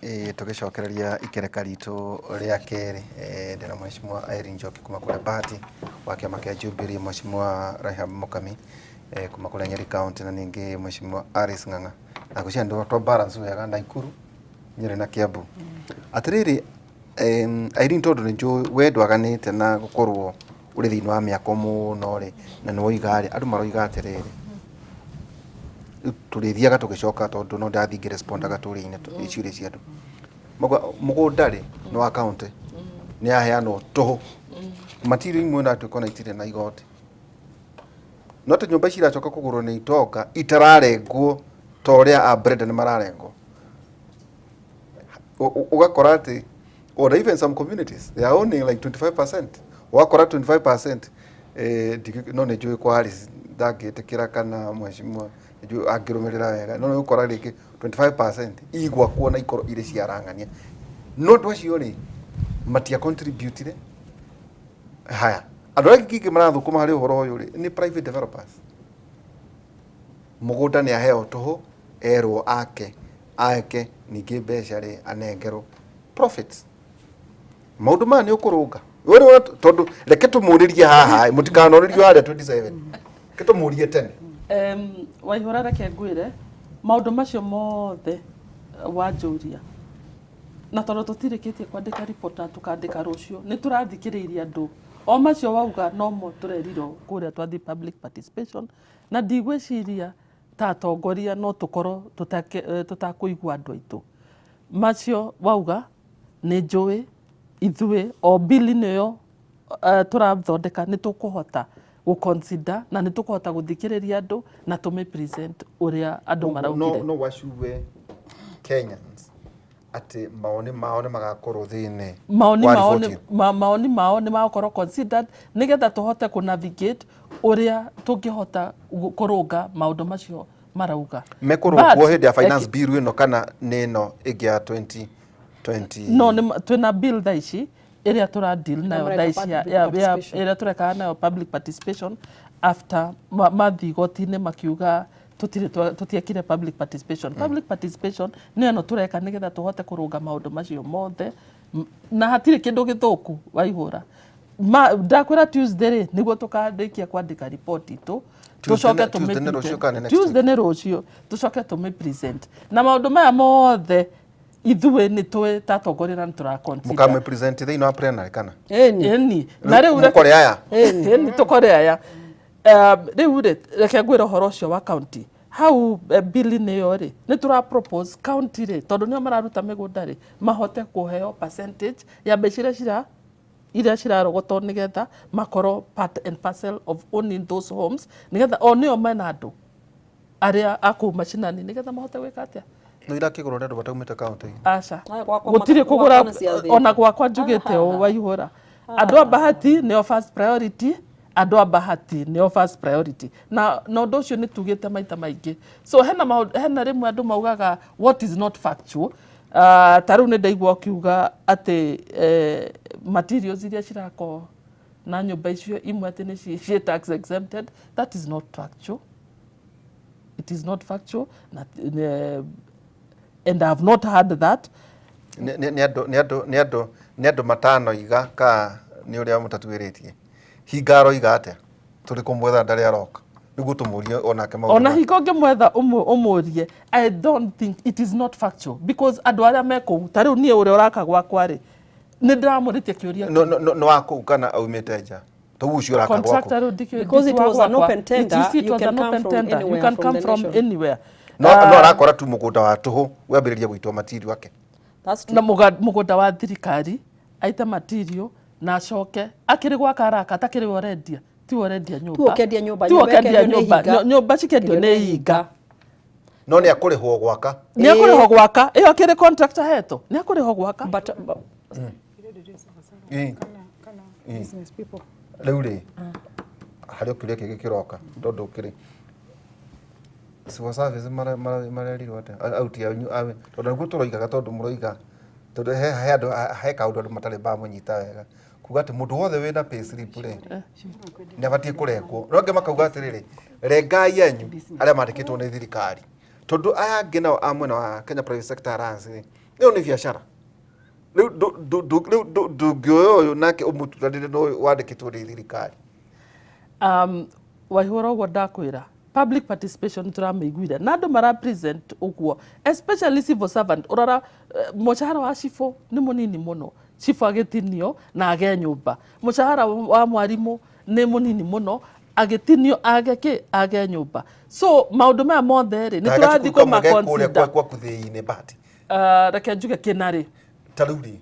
Ĩĩ tũgĩcokereria ikereka ritũ rĩa kerĩ, ndĩna Mheshimiwa Irene Njoki kuma kũrĩa Bahati wa kĩama kĩa Jubilee, Mheshimiwa Rehab Mukami kuma kũrĩa Nyeri County na ningĩ Mheshimiwa Alice Ng'ang'a. Na ngwĩciria nĩ twa balance wega Naikuru, Nyeri na Kiambu. Atĩrĩrĩ, Irene tondũ nĩ njũĩ we ndwaganĩte na gũkorwo ũrĩ thĩinĩ wa mĩako mũno rĩ, na nĩ woiga rĩ, andũ maroiga atĩrĩrĩ, tũrĩthiaga tũgĩcoka tondũ no ndĩrathiĩ ngĩrespondaga tũrĩa-inĩ ciũria cia andũ. Mauga mũgũnda rĩ, nĩ wa county, nĩ yaheanwo tũhũ. Material imwe ndatuĩka ona itirĩ na igoti. No ta nyũmba ici iracoka kũgũrwo nĩ itonga itararengwo ta ũrĩa a Brenda nĩ mararengwo. Ũgakora atĩ or even some communities they are owning like 25%. Ũgakora 25%, no nĩ njũĩ kwa Alice ndangĩtĩkĩra kana mheshimiwa nĩnjũĩ angĩrũmĩrĩra wega, no nĩ ũgũkora rĩngĩ 25% igwakwo na ikorwo irĩ cia arang'ania. No andũ acio rĩ matia contribute haya. Andũ arĩa angĩ marathũkũma harĩ ũhoro ũyũ rĩ nĩ private developers. Mũgũnda nĩ aheo tũhũ, erwo ake ake, ningĩ mbeca rĩ anengerwo profits. Maũndũ maya nĩ ũkũrũnga We nĩ wona, tondũ reke tũmũrĩrie haha, mũtikanorĩrio harĩa 27, reke tũmũrie tene. Waihũra, reke ngwĩre maũndũ macio mothe wanjũria, na tondũ tũtirĩkĩtie kwandĩka report na tũkandĩka rũciũ, nĩ tũrathikĩrĩirie andũ o macio wauga nomo tũrerirwo kũrĩa twathiĩ public participation, na ndigwĩciria ta atongoria no tũkorwo tũtakũigua andũ aitũ. Macio wauga nĩ njũĩ ithuĩ o bill-inĩ ĩyo tũrathondeka nĩ tũkũhota gũ-consider na nĩ tũkũhota gũthikĩrĩria andũ na tũmĩ present ũrĩa andũ no, maraugire. No wacuwe Kenyans atĩ mawoni mao nĩ magakorwo thĩinĩ maoni wa mao riboti nĩ maoni mao nĩ magakorwo considered nĩgetha tũhote kũ navigate ũrĩa tũngĩhota kũrũnga maũndũ macio marauga. Mekũrũngwo But, hĩndĩ ya finance bill ĩno kana nĩ ĩno ĩngĩ ya 2020? No nĩ twĩna bill thaa ici ĩrĩa tũra deal nayo Mũreka thaa ici public participation. ĩrĩa tũrekaga nayo public participation after mathiĩ igoti-inĩ makiuga tũtirĩ tũtiekire public participation. Public participation nĩyo ĩno tũreka nĩgetha tũhote kũrũnga maũndũ macio mothe. Na hatirĩ kĩndũ gĩthũku waihũra. Ndakwĩra Tuesday rĩ nĩguo tũkarĩkia kwandĩka report itũ. Tuesday Tũcoke Tuesday nĩ rũciũ kana nĩ next Tuesday nĩ rũciũ, tũcoke tũmĩ present na maũndũ maya mothe ithuĩ nĩ tũĩ ta atongoria na nĩ tũra consider. Mũkamĩ present thĩinĩ wa plenary kana? Ĩni. Ĩni, na rĩu Mũkore aya. Ĩni, tũkore aya. Rĩu rĩ, reke ngwĩre ũhoro ũcio wa county hau, bill-inĩ ĩyo rĩ, nĩ tũra propose county rĩ, tondũ nĩo mararuta mĩgũnda rĩ, mahote kũheo percentage ya mbeca iria cirarogotwo nĩgetha makorwo part and parcel of owning those homes, nĩgetha o nĩo mena andũ arĩa a kũu macinani nĩgetha mahote gwĩka atĩa? No irakĩgũrwo nĩ andũ mataumĩte county? Aca. Aya, gwakwa gũtirĩ kũgũra. Gwakwa nĩ cia thĩ. Ona gwakwa njugĩte ũũ, waihũra, andũ a Bahati nĩo first priority, andũ a Bahati nĩo first priority, na ũndũ ũcio nĩ tugĩte maita maingĩ. So hena maũndũ, hena rĩmwe andũ maugaga what is not factual. Ta rĩu nĩ ndaigua ũkiuga atĩ materials iria cirakwo na nyũmba icio imwe atĩ nĩ ciĩ tax exempted. That is not factual, it is not factual na, and I have not heard that. Nĩ andũ matanoiga ka nĩ ũrĩa mũtatuĩrĩtie hinga aroiga atĩa, tũrĩ kũmwetha ndarĩ aroka nĩguo tũmũrie onake maũndũ Ona maya. Hingo ũngĩmwetha ũmũrie, I don't think, it is not factual because andũ arĩa me kũu, ta rĩu niĩ ũrĩa ũraka gwakwa rĩ, nĩ ndĩramũrĩtie kĩũria. No wa kũu kana aumĩte nja tau ũcio ũraka gwaku? Contractor rĩu Because it ndikĩ wa was an gwakwa. open tender, You see, it you was can an come open from tender. You anywhere can from come the from nation. anywhere. No arakora tu mũgũnda wa tũhũ wambĩrĩria gũitwo matiri wake. That's true. Na mũgũnda wa thirikari aite material na acoke akĩrĩ gwaka araka atakĩrĩ we ũrendia, tiwe ũrendia nyũmba. Tiwe ũkendia nyũmba, tiwe nyũmba ũkendia ĩkendio nĩ nyũmba. hinga. Nyũmba cikendio Kendio nĩ nĩ hinga. hinga. No nĩ akũrĩhwo gwaka. Nĩ akũrĩhwo gwaka, ĩyo akĩrĩ contractor hetwo nĩ akũrĩhwo gwaka. But Kana business people. Rĩu rĩ harĩ o kĩũria kĩngĩ kĩroka tondũ kĩrĩ civil service marerirwo atĩa auti anyu tondũ nĩguo tũroigaga, tondũ mũroiga tondũ he andũ, he kaũndũ andũ matarĩ bamũnyita wega kuga atĩ mũndũ wothe wĩna pay slip rĩ nĩ abatiĩ kũrengwo, no angĩ makauga atĩrĩrĩ, rengai anyu arĩa mandĩkĩtwo nĩ thirikari, tondũ aya angĩ nao a mwena wa Kenya Private Sector Alliance rĩ. Ĩyo nĩ biacara. Rĩu rĩu ndũngĩoya ũyũ nake ũmũturanĩre na ũyũ wandĩkĩtwo nĩ thirikari. Waihũra ũguo ndakwĩra, public participation tũramĩiguire na andũ mara present ũguo, especially civil servant. Ũrora mũcahara wa cibũ nĩ mũnini mũno, cibũ agĩtinio na age nyũmba, mũcahara wa mwarimũ nĩ mũnini mũno, agĩtinio age kĩ, age nyũmba. So maũndũ maya mothe rĩ, nĩ Kana tũrathiĩ gacukuru kamwe ke kũrĩa kũma-consider. gwaku thĩinĩ Bahati. Reke njuge Kĩnarĩ. Ta rĩu rĩ,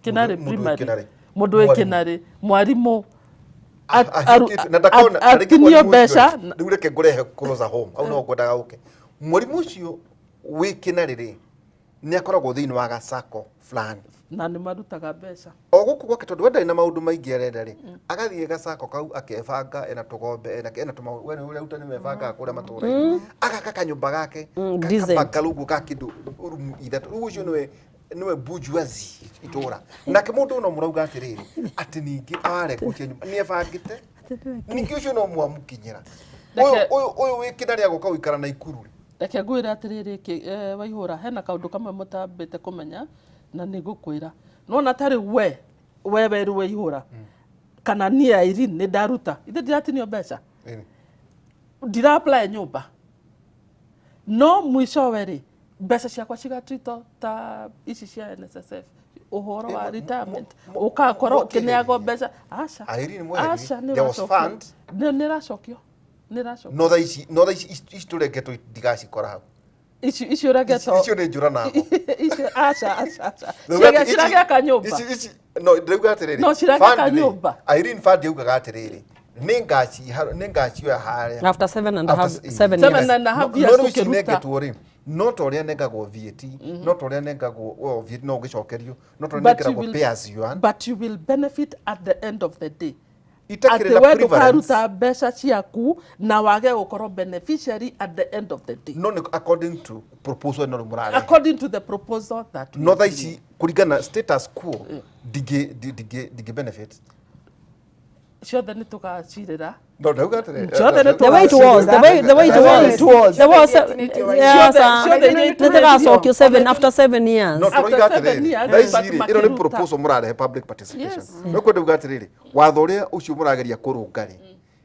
Kĩnarĩ mũndũ wĩ primary. Kĩnarĩ. Mũndũ wĩ Mwarimũ. Kĩnarĩ mwarimũ Ahingĩte- na ndakona na rĩngĩ atinio mwarimũ ũcio mbeca. rĩ, rĩu reke ngũrehe closer home hau no ngwendaga ũke. Mwarimũ ũcio wĩ Kĩnarĩ rĩ, nĩ akoragwo thĩinĩ wa gacako fulani na nĩ marutaga mbeca o gũkũ gwake, tondũ we ndarĩ na maũndũ maingĩ arenda rĩ, agathiĩ gacako kau akebanga, ena tũgombe, ena tũmaũndũ, we nĩ ũrĩa arutani mebangaga kũrĩa matũũra-inĩ, agaka kanyũmba gake Decent. kabangala ũguo ga kĩndũ rumu ithatũ. Rĩu ũcio nĩwe bourgeoisie itũũra. Nake mũndũ no mũrauga atĩrĩrĩ, atĩ ningĩ arekũtia nyũmba nĩ ebangĩte, ningĩ ũcio no mwamũkinyĩra. Ũyũ ũyũ wĩ Kĩnarĩ agoka gũikara na Ikuru rĩ. Reke ngwĩre atĩrĩrĩ, Waihũra, hena kaũndũ kamwe mũtambĩte kũmenya na nĩ ngũkwĩra. Nĩwona tarĩ we werũ Waihũra, kana niĩ Irene nĩ ndaruta, ithe ndiratinio mbeca, ndira apply nyũmba, no mwishowe rĩ, mbeca ciakwa cigatritwo ta ici cia NSSF, ũhoro wa retirement ũgakorwo ũkĩneagwo mbeca. Aca. Irene mweherie. Aca, nĩ There was ũracokio. fund. Nĩ ĩracokio, nĩ ĩracokio. No thaa ici tũrengetwo ndigacikora hau. Ici ũrengetwo. Icio nĩ njũra naho. Icio aca, aca, aca. Ciragĩaka nyũmba. Ici no ndĩrauga atĩrĩrĩ, No ciragĩaka fund rĩ, nyũmba. Irene, fund yaugaga atĩrĩrĩ, nĩ ngacioya harĩa After 7.5 7 Seven years. and a half No years rĩu ici ũkĩruta. nengetwo rĩ, no ta ũrĩa nengagwo VAT, no ta ũrĩa nengagwo, well, VAT no ũgĩcokerio, no ta ũrĩa But you nengeragwo will- pay as you earn. But you will benefit at the end of the day. Itakĩrĩ Atĩ na we preference. ndũkaruta mbeca ciaku na wage gũkorwo beneficiary at the end of the day. No nĩ according to proposal ĩno rĩu mũrarehe. According to the proposal that we No thaa bring. ici kũringana status quo ndingĩ benefit. Ciothe nĩ tũgacirĩra. No ndauga atĩrĩrĩ, Ciothe nĩ The way it was, the way it The way was, it was. there was, yes, Ciothe iria nĩtũgacokio 7 after 7 years. No After tũroiga 7 atĩrĩrĩ, years, thaa ici but rĩ, ĩno nĩ makĩruta. proposal mũrarehe public participation. Yes. No kwenda uga atĩrĩrĩ, watho ũrĩa ũcio mũrageria kũrũnga rĩ,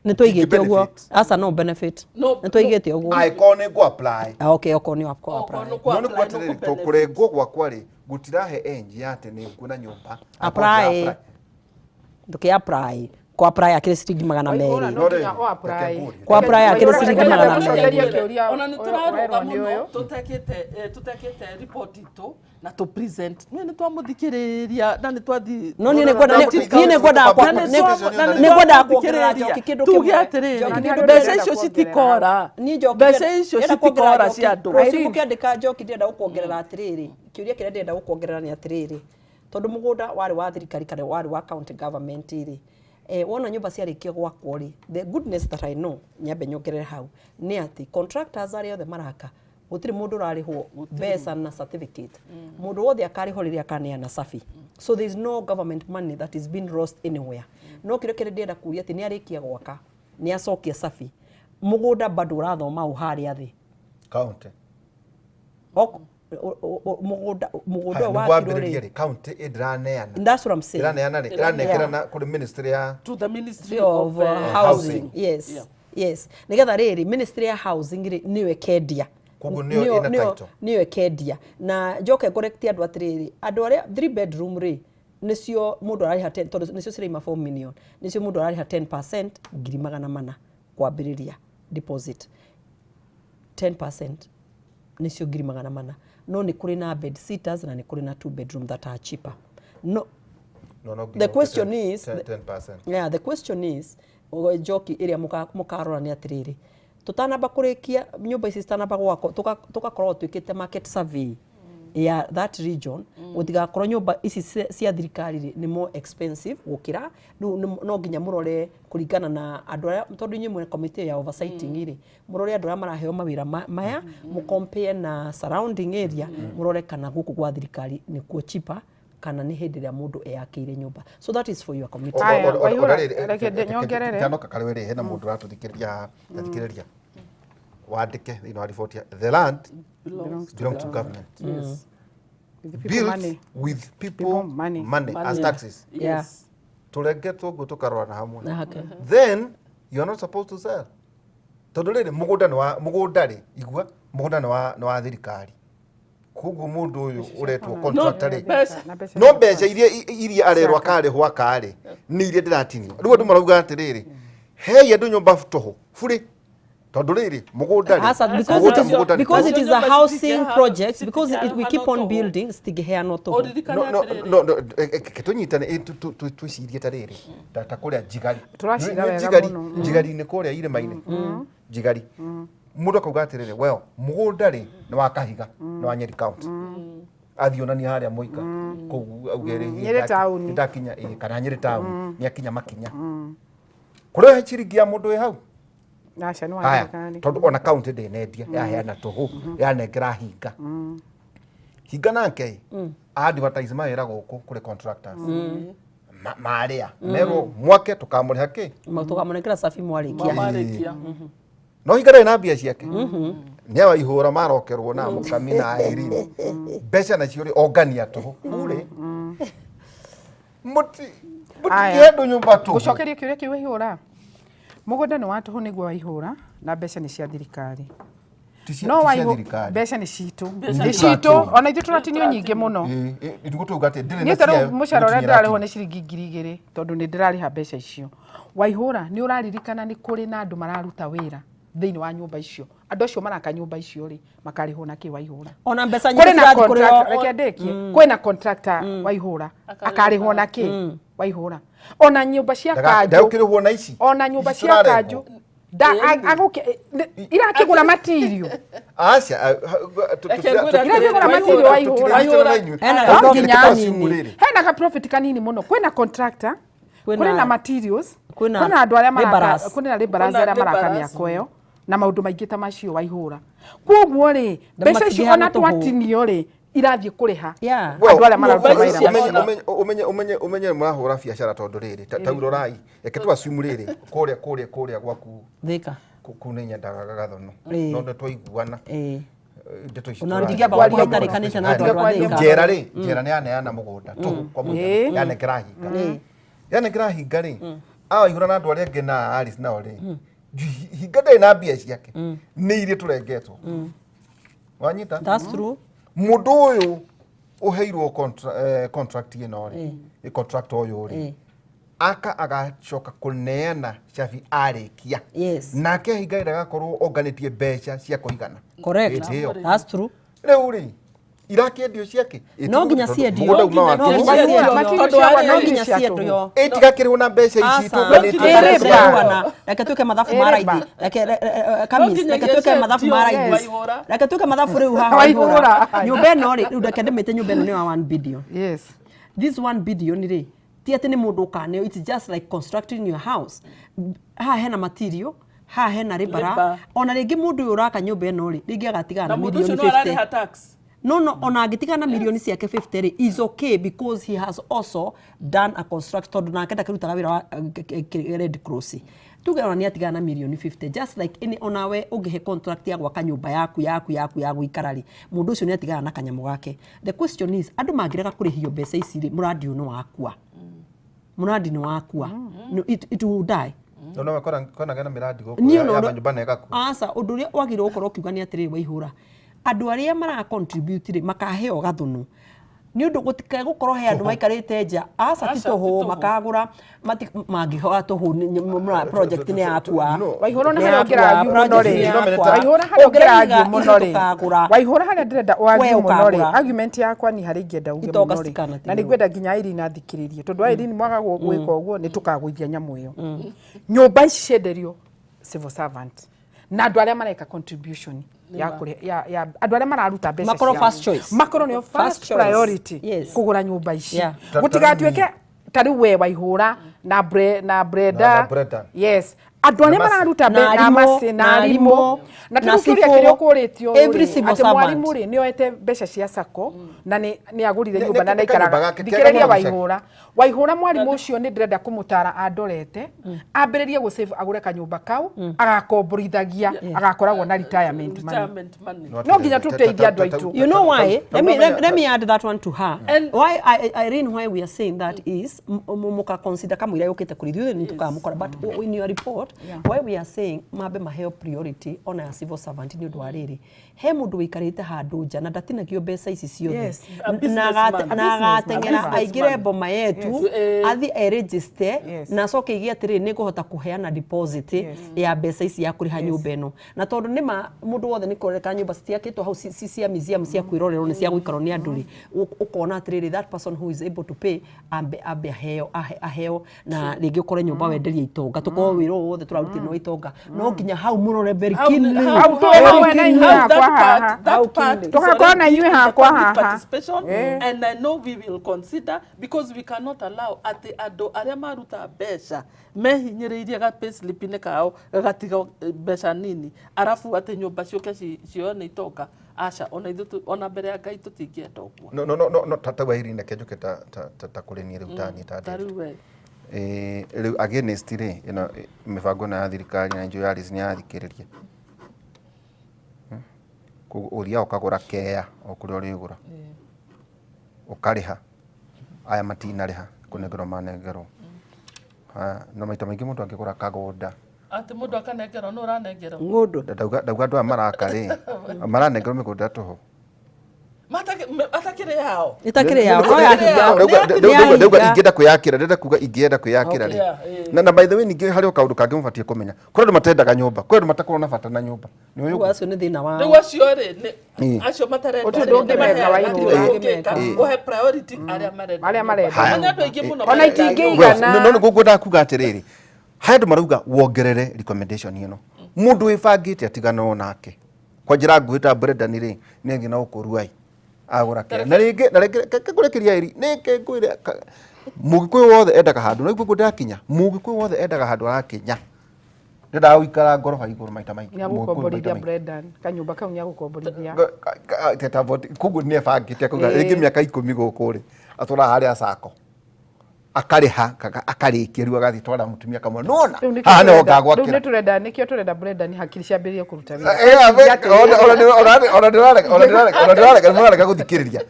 Nĩ tũigĩte ũguo. benefit. Aca, no benefit. No, Nĩ tũigĩte ũguo. Angĩkorwo nĩ ngũ apply. Ah, okay, okorwo nĩ wakwa Okorwo apply. nĩ kũ No nĩ apply, kuga nĩ atĩrĩrĩ, kũ to benefit. kũrengwo gwakwa rĩ, gũtirahe enji ya atĩ nĩ nguona nyũmba. Apply. Ndũkĩ apply. Kũ apply akĩrĩ ciringi magana Waihũra merĩ. no nginya ũ apply. Reke ngũrie. Kũ apply akĩrĩ Waihũra, ciringi reke magana nyambe gũcokeria merĩ. kĩũria Ona nĩ ũyũ tũrarũga ũrerwo nĩ mũno ũyũ. tũtekĩte report itũ na tũ present. Nĩ twamũthikĩrĩria na nĩ twathi. No niĩ nĩ ngwendaga kuongerera Njoki kĩndũ Tuge kĩmwe. atĩrĩrĩ, Njoki, nĩ ũndũ mbeca ndĩrenda icio kuongerera. citikora, Niĩ Njoki mbeca icio ndĩrenda kuongerera citikora Njoki. cia andũ. Rũciũ Irene. mũkĩandĩka Njoki, ndĩrenda gũkuongerera atĩrĩrĩ, kĩũria kĩrĩa ndĩrenda gũkuongerera nĩ atĩrĩrĩ, tondũ mũgũnda warĩ wa thirikari kana warĩ wa county government rĩ, wona nyũmba ciarĩkia gwakwo rĩ, the goodness that I know, nyambe nyongerere hau nĩ atĩ contractors arĩa othe maraka, gũtirĩ mũndũ ũrarĩhwo mbeca na certificate. Mũndũ wothe akarĩhwo rĩrĩa akaneana cabi. So there is no government money that is being lost anywhere. No kĩrĩa kĩrĩa ndĩrenda kuria atĩ nĩ arĩkia gwaka, nĩ acokia cabi, mũgũnda bado ũrathoma o harĩa thĩ. County. Mũgũnda Haya, ũyũ nĩguo wakirwo ambĩrĩrie rĩ. rĩ, county ĩndĩraneana. That's what I'm saying. Ĩraneana rĩ, ĩranengera na kũrĩ ministry ya To the ministry of of housing. Housing. Yes. Yeah. Yes, nigetha rĩrĩ, ministry ya housing rĩ, nĩyo ĩkendia. Koguo nĩyo ĩna title. Nĩyo ĩkendia. Na njoke correct andũ atĩrĩrĩ, andũ arĩa 3 bedroom rĩ, nĩcio mũndũ ararĩha 10, tondũ nĩcio ciraima 4 million, nĩcio mũndũ ararĩha 10%, 400,000 kwambĩrĩria deposit. 10% nĩcio 400,000. No nĩ kũrĩ na bed sitters na nĩ kũrĩ na two bedroom that are cheaper. No, No the question is 10%. Yeah, the question is, Njoki, ĩrĩa mũkarora nĩ atĩrĩrĩ, tũtanamba kũrĩkia nyũmba ici, citanamba gwakwo, tũgakorwo twĩkĩte market survey ya that region, gũtigakorwo nyũmba ici cia thirikari rĩ, nĩ more expensive gũkĩra rĩu. No nginya mũrore kũringana na andũ arĩa, tondũ inyuĩ mwĩ committee ya oversighting rĩ, mũrore andũ arĩa maraheo mawĩra maya, mũ compare na surrounding area, mũrore kana gũkũ gwa thirikari nĩkuo cheaper kana nĩ hĩndĩ ĩrĩa mũndũ eyakĩire nyũmba. So that is for your committee. Aya, Waihũra, reke nyongerere. Tanoka karĩ rĩ, hena mũndũ ũratũthikĩrĩria, athikĩrĩria, wandĩke thĩinĩ wa riboti ya the land belongs belong to government. Yes. With people built money. with people, People money. money, as Money. taxes. Yeah. Yes. Turengetwo guo tukarorana hamwe. Na hake. Then you are not supposed to sell. Tondu riri mugunda ni wa mugunda ri igua mugunda ni wa thirikari. Koguo mundu uyu uretwo contractor ri mbeca. Na mbeca no cia mbeca iria iria arerwo akarĩhwo akarĩ nĩ iria ndĩratinio rĩu andũ marauga atĩrĩrĩ hei andũ nyũmba tũhũ burĩ tondũ rĩrĩ mũgũnda rĩ Asa, because mũgũnda it is, mũgũnda rĩ because it is a Nyũmba housing citingĩheanwo- project, because it, we keep on citingĩheanwo tũhũ. building, citingĩheanwo tũhũ. Ũririkane no no atĩrĩrĩ, no no reke tũnyitane twĩcirie ta rĩrĩ ta kũrĩa njigari Tũracira Nĩ- nĩ wega njigari mũno. njigari-inĩ kũrĩa irĩma-inĩ njigari mũndũ akauga atĩrĩrĩ well mũgũnda rĩ nĩ wa kahiga nĩ wa Nyeri County athiĩ onania harĩa mũika kũu auge rĩ Nyeri town. nĩndakinya ĩ kana Nyeri town nĩ akinya makinya kũrĩa he ciringi ya mũndũ wĩ hau Aca nĩ wa haya thirikari. tondũ ona kaunti ndĩnendia yaheana tũhũ yanengera hinga hinga nake advertise mawĩra gũkũ kũrĩ contractors marĩa merwo mwake tũkamũrĩha kĩ Tũkamũnengera cabi mwarĩkia. Marĩkia. no hinga ndarĩ na mbia ciake nĩ awa ihũra marokerwo na mũkami na Irene mbeca nacio rĩ ongania tũhũ burĩ mũti Aya. mũtikĩhe andũ nyũmba tũhũ Ngũcokeria kĩũria kĩu waihũra. Mũgũnda nĩ wa tũhũ nĩguo waihũra na mbeca nĩ cia thirikari. Ti cia No ti cia waihũ thirikari mbeca nĩ citũ. Mbeca Nĩ nĩ citũ ona ithuĩ tũratinio nyingĩ mũno. Ĩ, ĩ, nĩguo tũuga atĩ ndĩrĩ Niĩ na ta rĩu ciayo, mũcara ũrĩa gũtinyĩra ndĩrarĩhwo atĩ. nĩ ciringi 2,000 tondũ nĩ ndĩrarĩha mbeca icio. Waihũra nĩ ũraririkana nĩ kũrĩ na andũ mararuta wĩra thĩinĩ wa nyũmba icio. Andũ acio maraka nyũmba icio rĩ makarĩhwo na kĩ waihũra? Ona mbeca Kũrĩ nyingĩ na cirathiĩ kũrĩ contract, o. reke ndĩkie. Kwĩna contractor waihũra akarĩhwo na kĩ waihũra. Ona nyũmba cia kanjũ Ndagũkĩrĩhwo na ici ona nyũmba Ici cia tũrarengwo. kanjũ nda irakĩgũra matirio Aca, Reke ngwĩre Irakĩgũra matirio waihũra. Hena No ka profit nginya kanini. hena ka profit kanini mũno kwĩna contractor Kwĩna- kwĩna na materials kwĩna kwĩna andũ arĩa maraka labourers. kwĩna labourers Kwĩna arĩa maraka labourers. mĩako ĩyo na maũndũ maingĩ ta macio waihũra koguo rĩ Na mbeca icio ona matingĩheanwo tũhũ. twatinio rĩ irathiĩ kũrĩha Yeah. andũ arĩa mararuta Well, wĩra ũmenye- macio. Ũmenye ũmenye ũmenye mũrahũra biacara tondũ rĩrĩ ta urorai reke tu assume rĩrĩ kũrĩa kũrĩa kũrĩa gwaku Thika. kũu nĩ nyendaga gathono Ĩĩ. no nĩ twaiguana Ĩĩ. ndeto ici Ona tũraria. ndingĩamba gwakorwo itarĩkanĩte na andũ a Thika. Njera rĩ njera nĩ yaneana mũgũnda tũhũ kwa mũigana Ĩĩ. yanengera hinga yanengera hinga rĩ awaihũra na andũ arĩa angĩ na Alice nao rĩ hinga ndarĩ na mbia ciake nĩ iria tũrengetwo wanyita That's true. mũndũ ũyũ ũheirwo contract ĩno rĩ contract ũyũ rĩ Ĩĩ. aka agacoka kũneana cabi arĩkia Yes. nake hinga ĩrĩa agakorwo onganĩtie mbeca cia kũigana Correct. Hĩndĩ ĩyo. That's true. Rĩu rĩ irakĩendio ciake No nginya ciendio. mũgũnda uma wa No tũhũ. nginya ciendio. Matirio Tondũ ciakwa arĩ- No no nginya cia ciendio. Ĩtigakĩrĩhwo na mbeca ici Aca. tũnganĩtie Ĩrĩ mbeca. ba. Reke tuĩke mathabu ma Ĩrĩ raithi. ba. Reke Kamis, No nginya reke tuĩke mathabu ma ciendio, raithi. Waihũra. Reke tuĩke mathabu rĩu haha Waihũra. waihũra. Nyũmba ĩno rĩ, rĩu reke ndĩmĩte nyũmba ĩno nĩ wa 1 billion. Yes. This 1 billion rĩ, ti atĩ nĩ mũndũ ũkaneo, it's just like constructing your house. Haha hena material, haha hena Labour. labourer. Ona rĩngĩ mũndũ ũyũ ũraka nyũmba ĩno rĩ, rĩngĩ agatigana Na na mũndũ ũcio milioni no ararĩha 50. tax. No, ona angĩtigana milioni ciake 50 rĩ, is okay because he has also done a construct tondũ nake ndakĩrutaga wĩra wa Red Cross. Tuge ona nĩ atigana na milioni 50 just like any onawe ũngĩhe contract ya gwaka nyũmba yaku yaku yaku ya gũikara rĩ, mũndũ ũcio nĩ atigana na kanyamũ gake. The question is, andũ mangĩrega kũrĩhio mbeca ici rĩ, mũrandi ũyũ nĩ wakua. Mũrandi nĩ wakua. No, it will die. No, no, kwĩna na mĩrandi gũkũ Niĩ ya ona ya ũrĩa- manyũmba na ĩgakua. aca ũndũ ũrĩa wagĩrĩirwo gũkorwo ũkiuga nĩ atĩrĩrĩ waihũra andũ arĩa mara contribute rĩ makaheo gathũnũ nĩ ũndũ gũtikae gũkorwo he andũ maikarĩte nja aca ti Aca, ti tũhũ tũhũ. makagũra mangĩhoa tũhũ project nĩ yakua No. Waihũra na Nĩ harĩa yakua, ũngĩragiu mũno project rĩ nĩ yakua. waihũra harĩa Ũngĩraiga ũngĩragiu mũno ithuĩ rĩ tũkagũra. waihũra harĩa ndĩrenda We wagiu mũno rĩ ũkagũra. argument yakwa ni harĩa ingĩenda uge Itonga mũno rĩ citikanatigwo. na nĩngwenda nginya Irene athikĩrĩrie tondũ Irene mwaga gwĩka ũguo nĩ tũkagũithia nyamũ ĩyo nyũmba ici cienderio civil servant na andũ arĩa mareka contribution ya kũrĩ ya andũ arĩa mararuta mbeca Makorwo ciao. first choice. makorwo nĩo First first choice. priority Yes. kũgũra nyũmba ici Yeah. gũtigatuĩke ta rĩu we waihũra na bre na Na- Brenda na Brenda. yes Andũ arĩa mararuta Na na arimũ, macĩ na na arimũ arimũ, na na tarĩu kĩũria cibũ, kĩrĩa ũkũrĩtio every rĩ, civil atĩ servant. mwarimũ rĩ nĩ oete mbeca cia sacco na nĩ agũrire nyũmba na Nĩ kanyũmba naikaraga gake, thikĩrĩria kega mũno. Waihũra. Waihũra, mwarimũ ũcio nĩ ndĩrenda kũmũtara andorete ambĩrĩrie gũ save, agũre kanyũmba kau agakomborithagia, agakoragwo na retirement money. Retirement money. No nginya tũteithie andũ aitũ. You know why? Let me add that one to her. Why Irene, why we are saying that is muka consider kamũira yũkĩte kũrĩ ithuĩ nĩ tũkamũkora, but in your report, why we are saying mambe maheo priority ona ya civil servant nĩ ũndũ wa rĩrĩ, he mũndũ wĩikarĩte handũ nja na ndatinagio mbeca ici ciothe. A Na businessman. na agateng'era Businessman. aingĩre boma yetu, athi eregister na acoke ige atĩrĩrĩ, nĩ ngũhota kũheana deposit ya mbeca ici ya kũrĩha nyũmba ĩno. Na tondũ nĩma mũndũ wothe nĩ kũreka nyũmba citiakĩtwo hau ci cia museum cia kwĩrorerwo, nĩ cia gũikarwo nĩ andũ rĩ, ũkona atĩrĩrĩ, that person who is able to pay ambe aheo na rĩngĩ ũkore nyũmba wenderia itonga, tũkorwo wĩra ũyũ wothe tũrarutire no itonga. No nginya hau mũrore very keenly. Hau tũĩ hamwe na inyuĩ How that hakwa part, haha. that part is Tũgakorwo na already inyuĩ in the hakwa public haha. participation, and I know we will consider, because we cannot allow atĩ andũ arĩa maruta mbeca mehinyĩrĩirie ga payslip-inĩ kao gagatiga mbeca nini, arabu atĩ nyũmba ciũke cioyo nĩ itonga. Aca, ona ithuĩ ona mbere ya Ngai tũtingĩenda ũguo. No ta Irene, reke njuke ta kũrĩ niĩ rĩu, ta niĩ ta Ta David. rĩu we. Rĩu against rĩ ĩno mĩbango ĩno ya thirikari na njũĩ Alice nĩ yathikĩrĩria. Koguo ũthiaga ũkagũra kea o kũrĩa ũrĩgũra, ũkarĩha. Aya matinarĩha, kũnengerwo manengerwo. Haya, no maita maingĩ mũndũ angĩgũra kagũnda Atĩ mũndũ akanengerwo, nũ ũranengerwo? Ng'ũndũ. Ndauga andũ aya maraka rĩ, maranengerwo mĩgũnda tũhũ. Atakĩrĩ yao. Ĩtakĩrĩ yao, no yahinga. Ndauga Nĩ yahinga. Ingĩenda kwĩyakĩra, ndĩrenda kuga ingĩenda kwĩyakĩra rĩ, na by the way, ningĩ harĩ o kaũndũ kangĩ mũbatiĩ kũmenya. Kũrĩ andũ matendaga nyũmba, kwĩ andũ matakoragwo na bata na nyũmba. Nĩ ũyũ Ũguo acio nĩ thĩna wao. Rĩu acio rĩ nĩ acio matarenda Gũtirĩ rĩ, ũndũ ũngĩmeka, nĩmaheaga. Waihũra. Gũtirĩ ũndũ ũngĩka, ũhe priority arĩa marenda Arĩa nyũmba. marenda. Haya. Menya andũ aingĩ mũno Ona marenda itingĩigana. nyũmba. No nĩguo ngwendaga kuga atĩrĩrĩ, harĩ andũ marauga wongerere recommendation ĩno, mũndũ wĩbangĩte atiganwo nake kwa njĩra nguhĩ ta Brendan rĩ, nĩ agĩ na ũkũru ai agũra kĩa na rĩngĩ kũrĩkĩria ĩri nĩ ngwĩre mũgĩkũyũ wothe endaga handũ na guo ndakinya, mũgĩkũyũ wothe endaga handũ arakinya, ndendaga gũikara ngoroba igũrũ maita maingĩ. Nĩ Mũgĩkũyũ maita agũkomborithia maingĩ. Brendan kanyũmba kau, nĩ agũkomborithia. Koguo nĩ ebangĩte akauga rĩngĩ mĩaka 10 gũkũ rĩ, atũraga harĩa sacco, akarĩha akarĩkia, rĩu agathiĩ twara mũtumia kamwe nona Rĩu nĩkĩo haha nĩho tũrenda- rĩu ngagwakĩra. nĩ tũrenda, nĩkĩo tũrenda Brendan hakiri ciambĩrĩrie kũruta wĩra. Ona ndĩrarega gũthikĩrĩria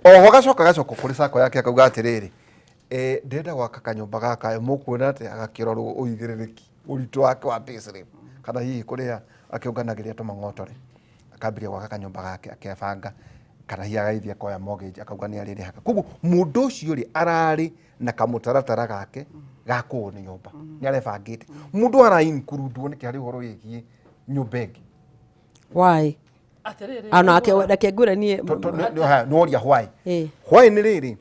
oho, gacoka gacoka kũrĩ sacco yake, akauga atĩrĩrĩ, ndĩrenda gwaka kanyũmba gaka, mũkuona atĩ agakĩrorwo ũigĩrĩrĩki ũritũ wake wa payslip kana hihi kũrĩa akĩũnganagĩria tũmang'otore, akambĩrĩria gwaka kanyũmba gake akebanga, kana hihi agagĩthiĩ akoya mortgage, akauga nĩ arĩrĩhaga. Koguo mũndũ ũcio rĩ, ararĩ na kamũtaratara gake ga kũũ nĩ nyũmba, nĩ arebangĩte. Mũndũ ara include nĩkĩ harĩ ũhoro wĩgiĩ nyũmba ĩngĩ? Why? Atĩrĩrĩ, Ona reke ngwĩre niĩ. Nĩworia why. Why nĩ rĩrĩ,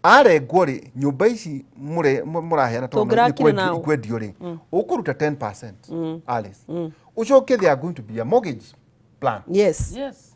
arengwo rĩ, nyũmba ici mũraheana tondũ nĩ Tũngĩrakire nao. ikwendio rĩ, ũkũruta 10%, Alice, ũcoke there are going to be a mortgage plan. Yes. Yes.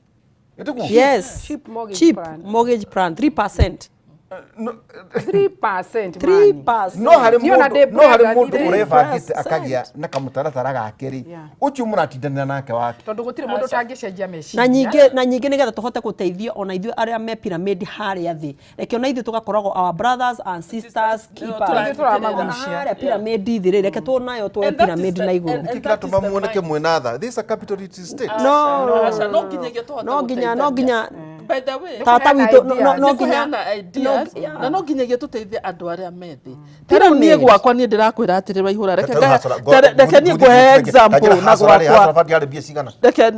Ĩtiguo? Yes. Cheap mortgage Cheap plan. mortgage plan 3%. 3%, 3%. No harĩ Niĩ ona mũndũ ndĩ no harĩ Brendan mũndũ rĩ. ũrebangĩte 3%. akagĩa na kamũtaratara gake rĩ, ũcio mũratindanĩra nake wake. Tondũ gũtirĩ mũndũ ũtangĩcenjia meciria. Na nyingĩ nĩgetha tũhote gũteithio ona ithuĩ arĩa me pyramid harĩa thĩ, reke ona ithuĩ tũgakoragwo our brothers and sisters keepers. Ithuĩ tũramagucia. Harĩa pyramid thĩ rĩ, reke tuonayo tuoe And that is pyramid na igũrũ. and Nĩkĩ that is kĩratũma the muoneke mind. mwĩna tha? This is a capitalist state. No. Aca, no nginyagia tũhote No nginya gũteithania. By the way, Tata Nĩ witũ kũheana no nĩ nginya kũheana ideas, yeah. na no nginyagia tũteithie andũ arĩa me thĩ. Ta rĩu niĩ gwakwa, niĩ ndĩrakwĩra atĩrĩ, Waihũra, reke reke niĩ ngũhe example na gwakwa. Fund yarĩ mbia cigana? Reke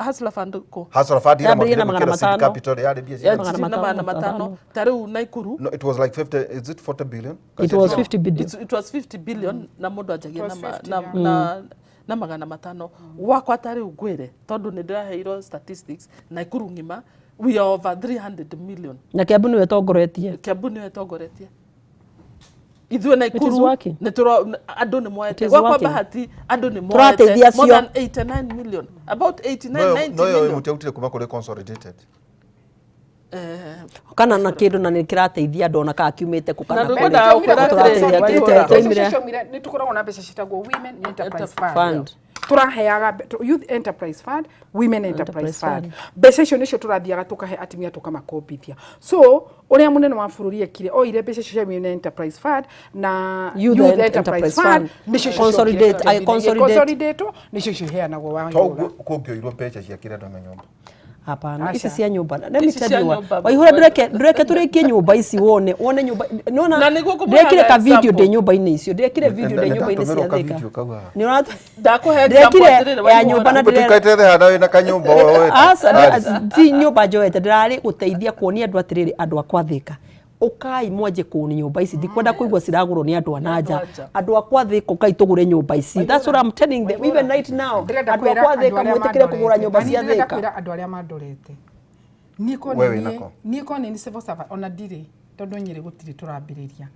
Hustler Fund kũ? Hustler Fund ĩrĩa Yambĩrĩirie na mwambire magana gwĩkĩra seed matano. capital yarĩ mbia Ya cigana? Magana ngiri na magana matano. matano. Ta rĩu Naikuru No, it was like 50, is it 40 billion? It was 50 billion. It was 50 billion na mũndũ anjagia It was na, 50, na, na 500. Gwakwa ta rĩu ngwĩre, tondũ nĩ ndĩraheirwo statistics, Naikuru ng'ima we are over 300 million. Na Kiambu nĩwe tongoretie. Kiambu nĩyo ĩtongoretie ithuĩ Naikuru. Working. Nĩ tũro andũ nĩ moete It is gwakwa working. Bahati, andũ nĩ Tũrateithia moete more acio. than 89 million, about 89, 90 No yo million. mũtiarutire kuma kũrĩ consolidated. Kana na kindu na nä kä rateithia andå ona kana kiumä te kå Na ndũkwendaga gũkwĩra atĩrĩrĩ, Waihũra. Mbeca ciaumire nĩ tũkoragwo na mbeca ciĩtagwo Women Enterprise Fund. Fund. Tũraheaga Youth Enterprise Fund, Women Enterprise Enterprise Fund. Fund. Mbeca icio nĩcio tũrathiaga tũkahe atumia tũkamakombithia. So ũrĩa mũnene wa bũrũri ekire, oire mbeca icio cia Women Enterprise Fund na Youth Youth Enterprise Enterprise Fund Fund. nĩcio icio Consolidate, ciokire I consolidate. consolidate nĩcio icio iheanagwo wa Toguo kũngĩoirwo mbeca ciakĩre andũ ame nyũmba. Hapana, ici Aca. cia nyũmba. Let me Ici tell cia you what. nyũmba. Waihũra ndũreke tũrĩkie nyũmba ici wone wone nyũmba nona Na nĩguo ngũmũheaga ndekire ka video example. ndĩ nyũmba-inĩ icio, ndekire video ndĩ Nĩ nyũmba-inĩ cia ndatũmĩrwo ka Thika. video kau haha. Nĩ ũrat Ndakũhe example ndekire atĩrĩrĩ, ya Waihũra. nyũmba na ndĩrera Tũikaite thĩ hana wĩna kanyũmba woete. Aca, Alice. ti nyũmba njoete, ndĩrarĩ gũteithia kuonia andũ atĩrĩrĩ, andũ akwa Thika, ũkai mwanjie kũni nyũmba ici, ndikwenda kũigua ciragũrwo nĩ andũ a na nja. Andũ a nja. Andũ akwa Thika, ũkai tũgũre nyũmba ici. That's what I'm telling them even right now. Ndĩrenda Andũ kwĩra akwa andũ Thika, arĩa mwĩtĩkĩre kũgũra mandorete. nyũmba Na niĩ cia ndĩrenda Thika. kwĩra andũ arĩa mandorete, niĩ ko We nĩ wĩna niĩ- ko? niĩ ko nĩ niĩ civil servant, ona ndirĩ tondũ Nyĩrĩ gũtirĩ tũrambĩrĩria,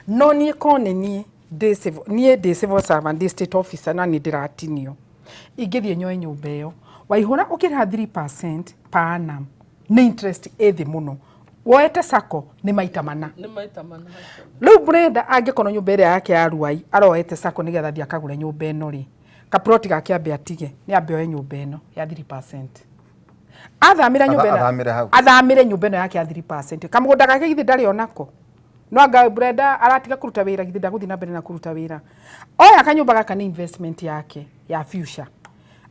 no niĩ ko nĩ niĩ ndĩ civil, niĩ ndĩ civil servant, ndĩ state officer na nĩ ndĩratinio, ingĩthiĩ nyoe nyũmba ĩyo, Waihũra, ũkĩrĩha 3% per annum nĩ interest ĩ thĩ mũno, woete sacco nĩ maita mana. Nĩ maita mana. Rĩu Brenda angĩkorwo nyũmba ĩrĩa yake ya Ruai aroete sacco nĩgetha athiĩ akagũre nyũmba ĩno rĩ, kaploti gake ambe atige, nĩ ambe oe nyũmba ĩno ya 3%. Athamĩra nyũmba ĩno, Athamĩre hau. Athamĩre nyũmba ĩno yake ya 3%. Kamũgũnda gake githĩ ndarĩ onako? No anga Brenda aratiga kũruta wĩra, githĩ ndagũthiĩ na mbere na kũruta wĩra? Oya kanyũmba gaka nĩ investment yake ya future.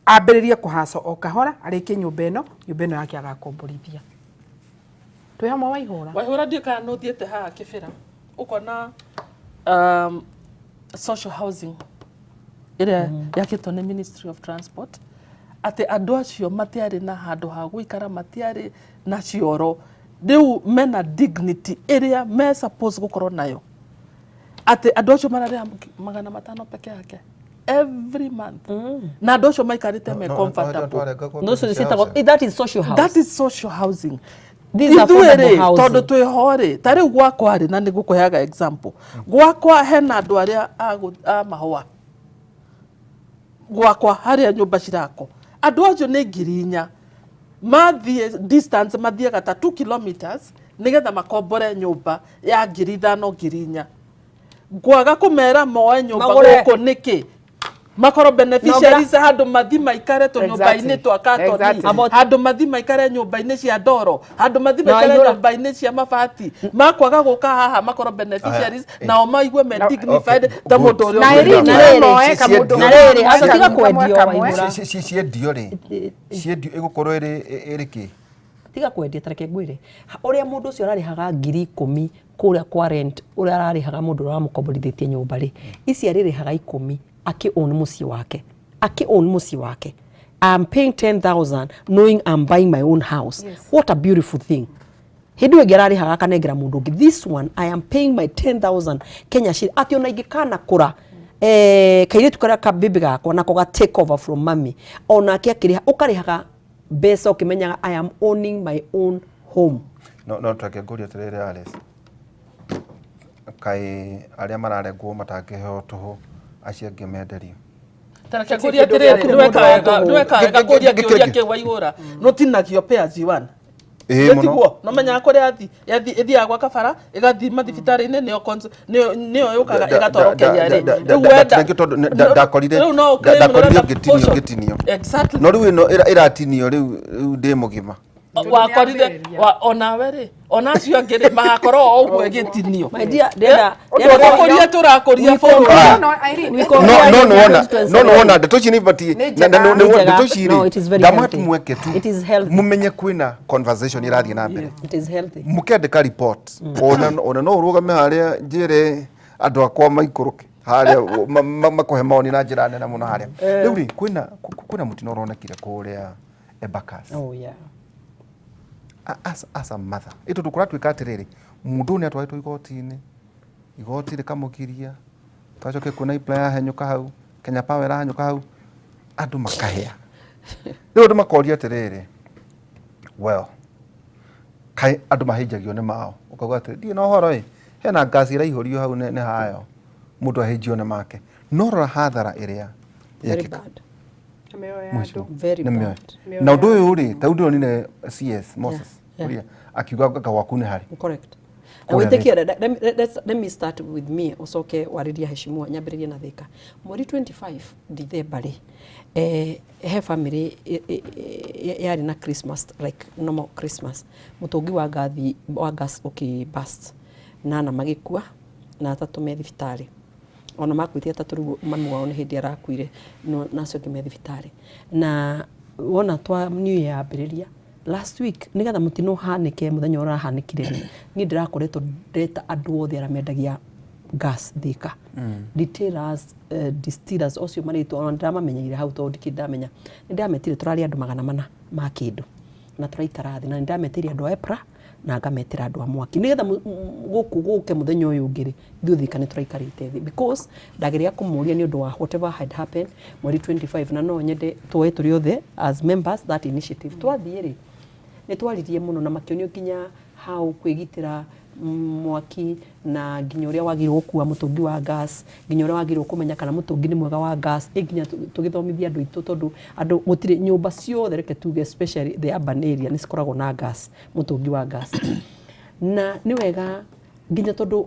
Ambĩrĩrie kũhaco o kahora, arĩkie nyũmba ĩno, nyũmba ĩno yake agakomborithia. Twĩ hamwe, Waihũra? Waihũra, ndiũ kana nĩ ũthiĩte haha Kĩbĩra ũkona social housing ĩrĩa yakĩtwo nĩ Ministry of Transport, atĩ andũ acio matiarĩ na handũ ha gũikara, matiarĩ na cioro, rĩu mena dignity ĩrĩa me suppose gũkorwo nayo, atĩ andũ acio mararĩha 500 peke yake every month na andũ acio maikarĩte me comfortable. No, so ciĩtagwo, that is social house. That is social housing. This is Ithuĩ affordable rĩ, housing. tondũ twĩho rĩ, ta rĩu gwakwa rĩ, na nĩ ngũkũheaga example, gwakwa hena andũ arĩa a mahũa, gwakwa harĩa nyũmba cirako, andũ acio nĩ 4,000 mathiĩ distance, mathiaga ta 2 kilometers nĩgetha makombore nyũmba ya 5,000, 4,000. Ngwaga kũmera moe nyũmba Magũre. gũkũ nĩkĩ, makorwo beneficiaries, handũ mathi maikare tũnyũmba-inĩ twa katoni, handũ mathi maikare nyũmba-inĩ cia ndoro, handũ mathi Na maikare Waihũra. nyũmba-inĩ cia mabati, makwaga gũka haha makorwo beneficiaries, nao maigue me dignified ta Good. mũndũ ũrĩa Na ũngĩ. Irene, Na rĩrĩ, moe kamũndũ na rĩrĩ, aca tiga kamwe kwendio, kamwe. Waihũra. Ciendio rĩ, ciendio ĩgũkorwo ĩrĩ kĩ? Tiga kwendia, tareke ngwĩre, ũrĩa mũndũ ũcio ararĩhaga 10,000 kũrĩa kwa rent, ũrĩa ararĩhaga mũndũ ũrĩa wamũkomborithĩtie nyũmba rĩ, ici arĩrĩhaga 10 akĩ own mũciĩ wake, akĩ own mũciĩ wake. I'm paying 10,000 knowing I'm buying my own house. What a beautiful thing. Hĩndĩ ĩyo ĩngĩ ararĩhaga akanengera mũndũ ũngĩ. This one I am paying my 10,000 Kenya shilling, atĩ ona ingĩkana kũra, kairĩtu karĩa ka baby gakwa nako ga take over from mami, onake akĩrĩha, ũkarĩhaga mbeca ũkĩmenyaga I am owning my own home. No tweke ngũria atĩrĩrĩ, Alice, kaĩ arĩa mararengwo matangĩheo tũhũ, acio angĩ menderio? Tareke ngũrie atĩrĩrĩ, nĩweka wega, nĩweka wega kũria kĩũria kĩu, Waihũra. Nũtinagio pay as you earn? Ĩĩ, mũno. Tiguo nomenyaga kũrĩa ĩthiaga gwa kabara, ĩgathiĩ mathibitarĩ-inĩ, nĩyo nĩyo yũkaga ĩgatwarwo KRA. Rĩu wenda Ndatinagio tondũ ndakorire rĩu no ũclaim ndakorire ũrenda ngĩtinio portion. ngĩtinio. Exactly. No rĩu ĩno ĩratinio rĩu ndĩ mũgima. Wakorire onawe rĩ, ona acio angĩ rĩ, magakorwo o ũguo ĩgĩtinio. My dear, ndĩrenda Ũndũ gũkũria tũrakũria bũrũri. No, Irene, We No compare no you nĩwona 2027. no nĩwona ndeto ici nĩ ibatiĩ Nĩ njega. Nĩ njega. ndeto ici No, rĩ, it is very ndamũhe healthy. tu mweke tu It is healthy. mumenye kwĩna conversation ĩrathiĩ na mbere, It is healthy. mũkĩandĩka report, ona no ũrũgame harĩa njĩre andũ akwa maikũrũke harĩa makũhe mawoni na njĩra nene mũno harĩa. Rĩu rĩ, kwĩna mũtino ũronekire kũrĩa Embakasi. Oh yeah. As a mother, ĩ tondũ kũratuĩka atĩrĩrĩ, mũndũ ũyũ nĩ atwarĩtwo igoti-inĩ, igoti rĩkamũgiria, twacoke kuona ipla yahenyũka hau, Kenya Power ĩrahenyũka hau, andũ makahĩa. Rĩu andũ makoria atĩrĩrĩ, well, kaĩ andũ mahĩnjagio nĩ mao? Ũkauga atĩ ndirĩ na ũhoro ĩ, hena ngasi ĩraihũrio hau nĩ hayo, mũndũ ahĩnjio nĩ make. No rora hathara ĩrĩa Very yekĩka. bad. Mĩoyo ya andũ. Very Nĩ mĩoyo. bad. Na ũndũ ũyũ rĩ, ta rĩu ndĩronire CS Moses. Kuria akiuga anga gwaku nĩ harĩ. Correct. Na Kũrĩa wĩtĩkie, let me start with me, ũcoke warĩrie heshimua. Nyambĩrĩrie na Thĩka mweri 25 December rĩ, he family yarĩ na Christmas, like normal Christmas, mũtũngi wa ngathi wa gas ũkĩ burst na ana magĩkua na atatũ me thibitarĩ. Ona makuĩte atatũ, rĩu mami wao nĩ hĩndĩ arakuire, no na acio angĩ me thibitarĩ. Na wona twa new year yambĩrĩria last week, nĩgetha mũtino ũhanĩke mũthenya ũrĩa ũrahanĩkire rĩ, niĩ ndĩrakoretwo ndeta andũ othe arĩa mendagia gas Thĩka, retailers, distillers, ocio marĩtwa ona ndĩramamenyeire hau tondũ ndikĩrĩ ndamenya. Nĩ ndĩrametire, tũrarĩ andũ 400 ma kĩndũ na tũraikara thĩ, na nĩ ndametĩire andũ a EPRA na ngametĩra andũ a mwaki, nĩgetha gũkũ gũke mũthenya ũyũ ũngĩ rĩ, ithuĩ Thĩka nĩ tũraikarĩte thĩ, because ndageria kũmũria nĩ ũndũ wa whatever had happened mweri 25, na no nyende tuoe tũrĩ othe as members that initiative. Twathiĩ rĩ, nĩ twaririe mũno na makĩonio nginya how kwĩgitĩra mwaki, na nginya ũrĩa wagĩrĩirwo gũkua mũtũngi wa gas, nginya ũrĩa wagĩrĩirwo kũmenya kana mũtũngi nĩ mwega wa gas, ĩ nginya tũgĩthomithia andũ aitũ, tondũ andũ gũtirĩ nyũmba ciothe, reke tuge especially the urban area, nĩ cikoragwo na gas, mũtũngi wa gas. Na nĩ wega nginya tondũ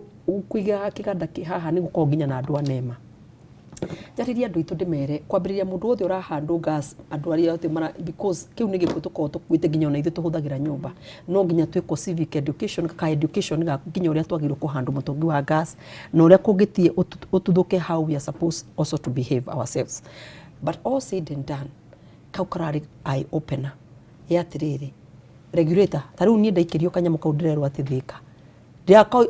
kũiga kĩganda kĩ haha nĩ gũkoragwo nginya na andũ a NEMA. Njarĩrie andũ aitũ, ndĩmere kwambĩrĩria mũndũ wothe ũrahandwo gas, andũ arĩa othe mara, because kĩu nĩ gĩkuũ tũkoragwo tũkuĩte, nginya ona ithuĩ tũhũthagĩra nyũmba, no nginya twĩkwo civic education, ka education ga nginya ũrĩa twagĩrĩirwo kũhandwo mũtũngi wa gas na ũrĩa kũngĩthiĩ ũtuthũke, how we are supposed also to behave ourselves. But all said and done, kau kararĩ eye opener ya atĩrĩrĩ, regulator ta rĩu niĩ ndaikĩrio kanyamũ kau, ndĩrerwo atĩ Thĩka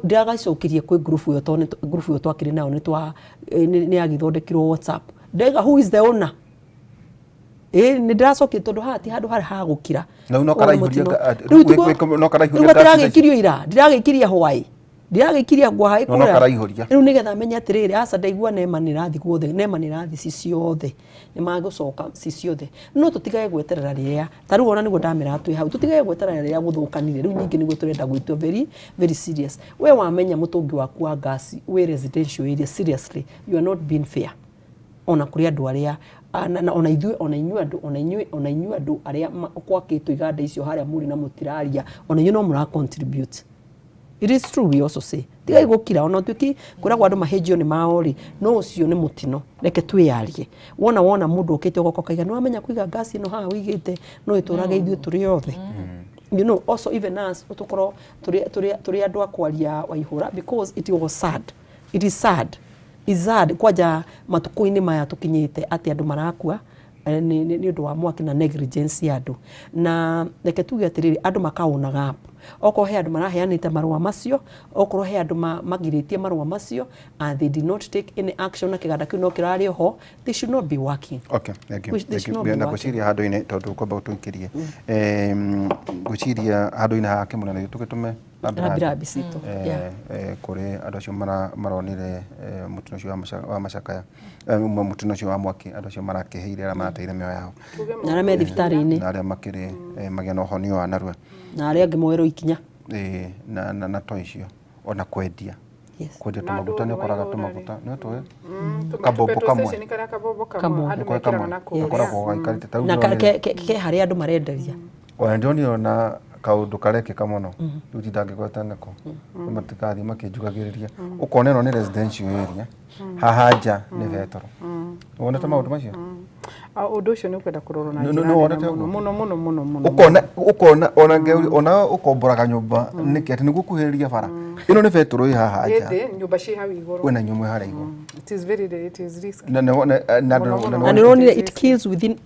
ndĩragacokirie kwĩ ngurubu ĩyo, tondũ ngurubu ĩyo twakĩrĩ nayo nĩ yagĩthondekirwo WhatsApp. Ndaiga, "Who is the owner?" Ĩ nĩ ndĩracokia, tondũ haha ti handũ harĩa ha gũkira. Na rĩu no Ona karaihũria mũtino. rĩu Rĩu no karaihũria rĩu gas ici. gatiragĩkirio ira, ndĩragĩkiria hwaĩ, ndĩragĩkiria ngwaĩ No, no kũrĩa. karaihũria. Rĩu nĩgetha menye atĩrĩrĩ, aca, ndaigua NEMA nĩ ĩrathiĩ guothe, NEMA nĩ ĩrathiĩ ci ciothe, nĩ magũcoka ci ciothe. No tũtigage gweterera rĩrĩa ta rĩu ona nĩguo ndamera twĩ hau, tũtigage gweterera rĩrĩa gũthũkanire. Rĩu ningĩ nĩguo tũrenda gwĩtua very very serious. We wamenya mũtũngi waku wa gasi wĩ residential area, seriously, you are not being fair ona kũrĩ andũ arĩa na ona ithuĩ, ona inyuĩ andũ, ona inyuĩ andũ arĩa kwakĩtwo iganda icio harĩa mũrĩ na mũtiraria, ona inyuĩ no mũra contribute. It is true, we also say tigai gũkira, ona ũtuĩki kwĩragwo andũ mahĩnjio nĩ mao rĩ, no ũcio nĩ mũtino. Reke twĩyarie. Wona mũndũ ũkĩte ũgoka ũkaiga, nĩ wamenya kũiga ngasi ĩno haha ũigĩte no ĩtũrage ithuĩ tũrĩ othe. Also even us tũkorwo tũrĩ andũ a kwaria Waihũra, because it was sad, it is sad, it's sad kwanja matukũ-inĩ maya tũkinyĩte atĩ andũ marakua nĩ ũndũ wa mwaki na negligence ya andũ. Na reke tuge atĩrĩrĩ, andũ makaonaga up, okorwo he andũ maraheanĩte marũa macio, okorwo he andũ magirĩtie marũa macio and they did not take any action, na kĩganda kĩu no kĩrarĩ ho, they should not be working. Okay, thank you. Which they Thank should you. not be Na working. ngwĩciria handũ-inĩ, tondũ kwamba ũtũikĩrie, ngwĩciria handũ-inĩ hake mũnene tũgĩtũme rambirambi citũ. Kũrĩ andũ acio maronire mũtino ũcio wa macakaya, mũtino ũcio wa mwaki, andũ acio marakĩhĩire, arĩa marateire mĩoyo yao na arĩa me thibitarĩ-inĩ na arĩa makĩrĩ magĩa na ũhonio wa narua na arĩa angĩ moerwo ikinya. Na to icio, ona kwendia kwendia Na tũmaguta andũ nĩ ũkoraga maihũra rĩ. tũmaguta nĩ ũtũĩ kabombo kamwe. Karĩa kabombo Kamwe. kamwe andũ Nĩ mekĩraga kamwe na kũrĩa. gakoragwo gaikarĩte ta rĩu na ndĩronire- ke harĩa andũ marenderia. Ona ndĩronire ona kaũndũ karekĩka mũno rĩu tindangĩgweta nĩko, matikathiĩ makĩnjugagĩrĩria, ũkona ĩno nĩ residential area, haha nja nĩ betoro. Wonete maũndũ macio? Ah, ũndũ ũcio nĩ ũkwenda kũrorwo na njĩra Nĩ wonete nene mũno ũguo? Mũno mũno mũno mũno. Ũkona ona ngeuri ona ũkomboraga nyũmba nĩkĩ atĩ nĩguo kuhĩrĩria bara ĩno nĩ betoro ĩ haha nja. Ĩndĩ nyũmba ciĩ hau igũrũ. Kwĩna nyũmba harĩa igũrũ. It is risky. Na Mũno, mũno. Na nĩ ũronire it kills within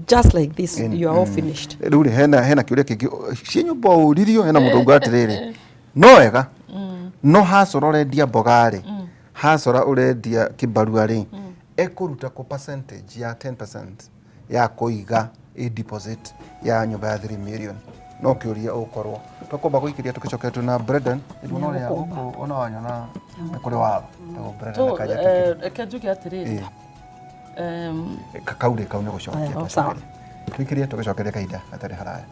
just like this, you are all finished. Rĩu rĩ, hena kĩũria kĩngĩ ciĩ nyũmba ũririo, hena mũndũ uga atĩrĩrĩ, no wega no hasora ũrendia mboga rĩ, hasora ũrendia kĩbarua rĩ, ekũruta kũ percentage ya 10% ya kũiga ĩ deposit ya nyũmba ya 3 million? No kĩũria ũkorwo twakwamba gũikĩria tũgĩcoketwo na Brendan nĩguo ũrĩa gũkũ ona wanyona nĩ kũrĩ watho tagwo Brendan Tu, akaja tũikĩrie. Reke njuge atĩrĩrĩ, Kau rĩ, kau nĩ gũcokia. Aya, sawa. Tũikĩrie tũgĩcokeria kahinda gatarĩ haraya.